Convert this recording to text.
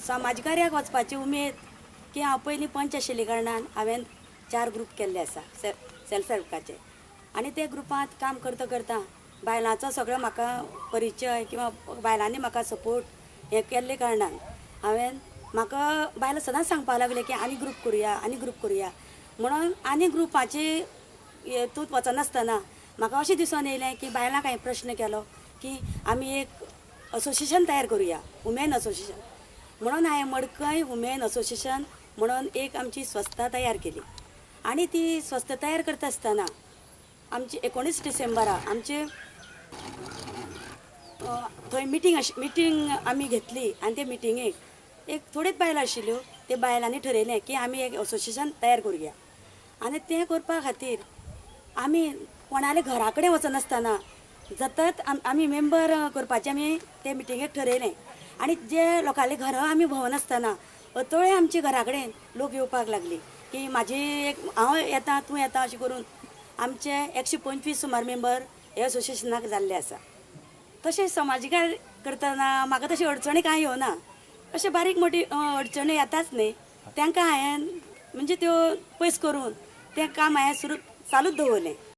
समाज कार्याक वचपाची उमेद की हांव पयलीं पंच आशिल्ले कारणान हांवें 4 ग्रूप केल्ले आसा सेल्फ हेल्पाचे आनी ते ग्रुपांत काम करता करता बायलांचो सगळो म्हाका परिचय किंवा बायलांनी म्हाका सपोर्ट हें केल्ले कारणान हांवें म्हाका बायलां सदांच सांगपाक लागले की आनी ग्रूप करुया, आनी ग्रूप करुया म्हणून आनी ग्रुपाचे हेतूंत वचनासतना म्हाका अशें दिसून येयलें की बायलांक हांवें प्रश्न केलो की आमी एक असोसिएशन तयार करुया, वुमेन असोसिएशन म्हणून हांवें मडकय वुमेन असोसिएशन म्हणून एक आमची संस्था तयार केली. आनी ती संस्था तयार करता आसतना आमची 19 डिसेंबरा आमचे थंय मिटींग आमी घेतली आनी ते मिटिंगेक एक थोड्योच बायलां आशिल्ल्यो, ते बायलांनी ठरयलें की आमी एक असोसिएशन तयार करुया. आनी तें करपा खातीर आमी कोणाल्या घरा कडेन वचनासतना जतत आमी मेंबर करपाचें आमी ते मिटिंगेक ठरयलें. आनी जे लोकांल्या घरां आमी भोंवनासतना अतोळे आमच्या घरा कडेन लोक येवपाक लागली की म्हाजी एक हांव येता, तूं येता, अशें करून आमचे 125 सुमार मेंबर हे असोसिएशनाक जाल्ले आसा. तशें समाजीक करतना म्हाका तशी अडचणी कांय येवना, अशें बारीक मोटी अडचणी येताच न्ही, तांकां हांवें म्हणजे त्यो पयस करून तें काम हांवें सुरू चालूच दवरलें.